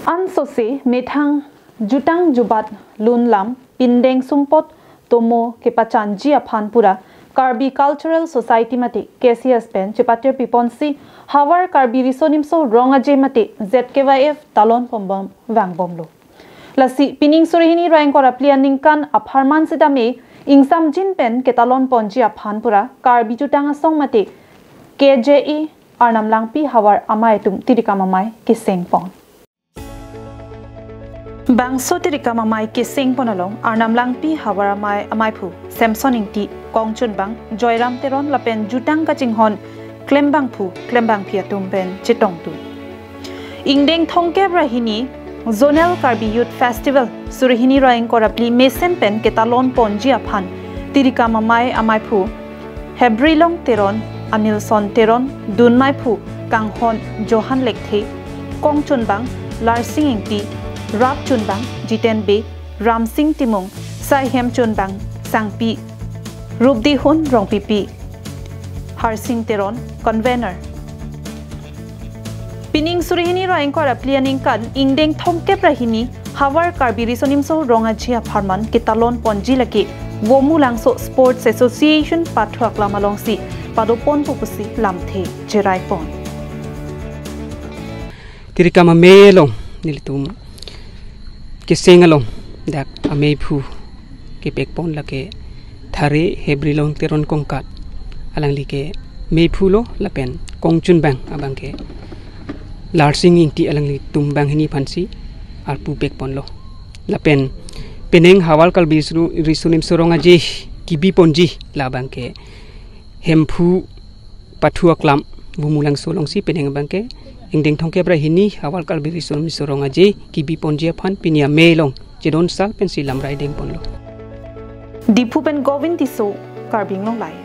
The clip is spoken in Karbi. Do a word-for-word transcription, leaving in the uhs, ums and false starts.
Ansose methang jutang jubat lun lam pindeng sumpot tomo kepachanji aphan pura Karbi Cultural Society mate K C S pen chepatir piponsi Havar Karbi Riso Nimso Rong Aje mate Z K Y F talon pombom vangbomlo. Lasi pining suri hini ra ingkoi ra phli aningkan apharman sitame ingsamjin pen ketalon ponji aphan pura Karbi Jutang Asong mate K J A Arnam Langpi havar amei atum tirikam amei keseng pon. Bangso tirikam amei keseng pon along Arnam Langpi havar amei ameiphu Samson Ingti, kongchunbang Joyram Teron lapen jutang kachinghon klembangphu klembangphi atum pen chetongdun. Ingdeng thomkep ra hini Zonal Karbi Youth Festival suri hini ra ingkoi ra phli mesen pen ketalon ponji aphan tirikam amei ameiphu Hebrilong Teron, Anilson Teron, dunmeiphu kanghon Johan Lekthe, kongchunbang Larsing Ingti, rapchunbang Jiten Bey, Ramsing Timung, saihem chunbang Sangpi Rupdihun Rongpipi, Harsing Teron, convener. Pining suri hini ra ingkoi ra phli aningkan ingdeng thomkep ra hini Havar Karbi Riso Nimso Rong Aje apharman ketalon ponji lake Vomulangso Sports Association pathu aklam alongsi padoponpo pusi lamthe cherai pon. Tirikam amei along nelitum keseng along dak ameiphu kepekpon lake Thare Hebrilong Teron Kongkat, alangli ke meiphulo lapen kongchunbang abang ke Larsing Ingti, alanglitum banghini aphansi arpu pekponlo. Lapen penang Havar Karbi Riso, Riso Nimso Rong Aje kebi ponji labang ke Hemphu pathu aklam Vomulangso alongsi penang abang ke ingdeng thomkep ra hini Havar Karbi Riso Nimso Rong Aje kebi ponji aphan pini amei along chedon sal pensi lamrai dengponlo. Diphu pen Govind Tisso, Karbi Anglong Live.